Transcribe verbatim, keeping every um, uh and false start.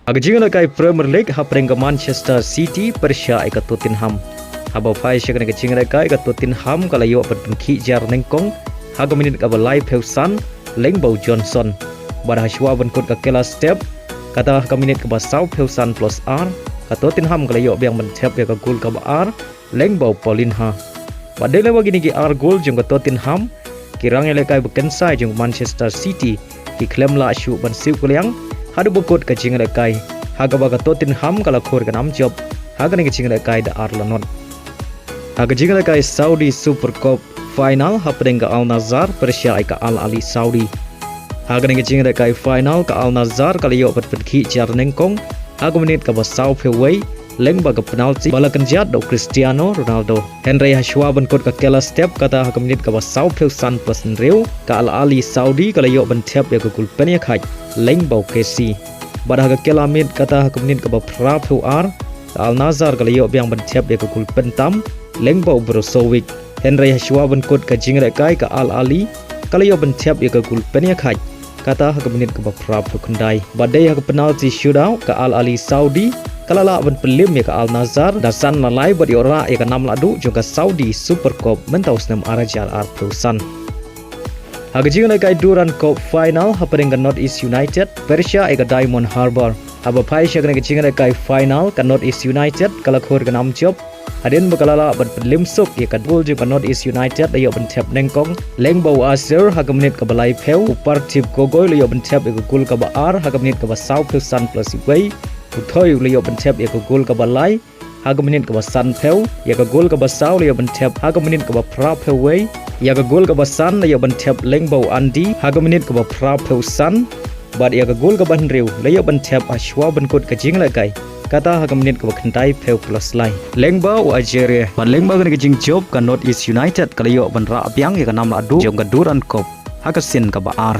Ha ka jingïalehkai Premier League hapdeng ka Manchester City pyrshah ïa ka Tottenham. Haba phai sha kane ka jingïalehkai ka Tottenham ka la ïoh ban pynkhih jar nyngkong ha ka minit kaba laiphew san lyngba u Johnson. Bad ha shuwa ban kut ka kylla step, kata ha ka minit kaba sawphew san plus ar, ka Tottenham ka la ïoh biang ban thep ïa ka gol kaba ar lyngba u Palhinha. Bad dei lyngba kine ki ar gol jong ka Tottenham, ki rangïalehkai ba kynsai jong Manchester City ki khlem lah shuh ban siew kylliang haduh ba kut ka jingïalehkai, ha kaba ka Tottenham ka la khur ka nam jop ha kane ka jingïalehkai da ar la not. Ha ka jingïalehkai Saudi Super Cup final hapdeng ka Al Nassr pyrshah ïa ka Al Ahli Saudi. Ha kane ka jingïalehkai final ka Al Nassr ka la ïoh ban pynkhih jar nyngkong ha ka minit kaba sawphew wei lyngba ka penalti ba la kynjat da u Cristiano Ronaldo. Hynrei ha shuwa ban kut ka kylla step, kata ha ka minit kaba sawphew san plus hynriew, ka Al Ahli Saudi ka la ïoh ban thep ïa ka gol pynïakhaid lyngba u Kessie. Bad ha ka kylla miet, kata ha ka minit kaba phraphew ar, ka Al Nassr ka la ïoh biang ban thep ïa ka gol pyntam lyngba u Brozovic. Hynrei ha shuwa ban kut ka jingïalehkai ka Al Ahli ka la ïoh ban thep ïa ka gol pynïakhaid, kata ha ka minit kaba phraphew khyndai. Bad dei ha ka penalti shootout, ka Al Ahli Saudi ka la lah ban pynlem ïa ka Al Nassr da san la lai bad ïoh rah ïa ka nam lahduh jong ka Saudi Super Cup mynta u snem ar hajar arphew san. Ha ka jingïalehkai Durand Cup final hapdeng ka North East United pyrshah ïa ka Diamond Harbour. Haba phai sha kane ka jingïalehkai final ka North East United ka la khur ka nam jop hadien ba ka la lah ban pynlem suk ïa ka gol jong ka North East United da ïoh ban thep nyngkong lyngba u Asher ha ka minit kaba laiphew, u Parthiv Gogoi la ïoh ban thep ïa ka gol kaba ar ha ka minit kaba sawphew san plus wei, u Thoi la ïoh ban thep ïa ka gol kaba lai ha ka minit kaba sanphew, ïa ka gol kaba saw la ïoh ban thep ha ka minit kaba phraphew wei, ïa ka gol kaba san la ïoh ban thep lyngba u Andy ha ka minit kaba phraphew san, bad ïa ka gol kaba hynriew la ïoh ban thep ha shuwa ban kut ka jingïalehkai, kata ha ka minit kaba khyndaiphew plus lai, lyngba u Ajeria. Bad lyngba kane ka jingjop ka North East United ka la ïoh ban rah biang ïa ka nam lahduh jong ka Durand Cup ha ka sien kaba ar.